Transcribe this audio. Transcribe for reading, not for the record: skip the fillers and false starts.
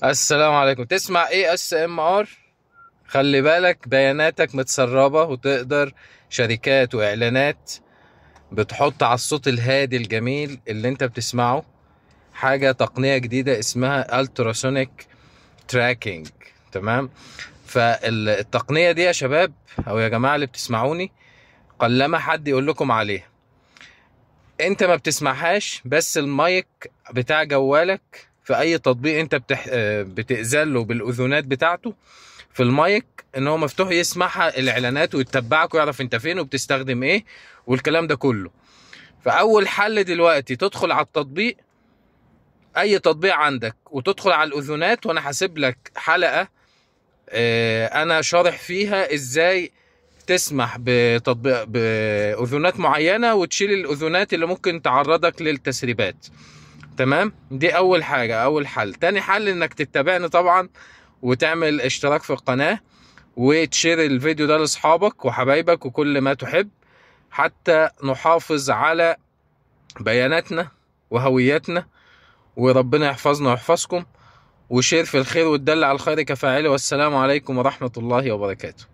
السلام عليكم. تسمع ASMR؟ خلي بالك بياناتك متسربة، وتقدر شركات واعلانات بتحط على الصوت الهادي الجميل اللي انت بتسمعه حاجة تقنية جديدة اسمها ultrasonic tracking. تمام؟ فالتقنية دي يا شباب او يا جماعة اللي بتسمعوني، قلما حد يقول لكم عليها، انت ما بتسمعهاش، بس المايك بتاع جوالك في اي تطبيق انت بتأذن بالاذونات بتاعته في المايك ان هو مفتوح، يسمعها الاعلانات ويتبعك ويعرف انت فين وبتستخدم ايه والكلام ده كله. فاول حل دلوقتي تدخل على التطبيق، اي تطبيق عندك، وتدخل على الاذونات، وانا هسيب لك حلقة انا شارح فيها ازاي تسمح بتطبيق باذونات معينة وتشيل الاذونات اللي ممكن تعرضك للتسريبات. تمام؟ دي اول حاجة، اول حل. تاني حل انك تتابعني طبعا وتعمل اشتراك في القناة وتشير الفيديو ده لاصحابك وحبايبك وكل ما تحب، حتى نحافظ على بياناتنا وهويتنا، وربنا يحفظنا ويحفظكم. وشير في الخير والدل على الخير كفاعله. والسلام عليكم ورحمة الله وبركاته.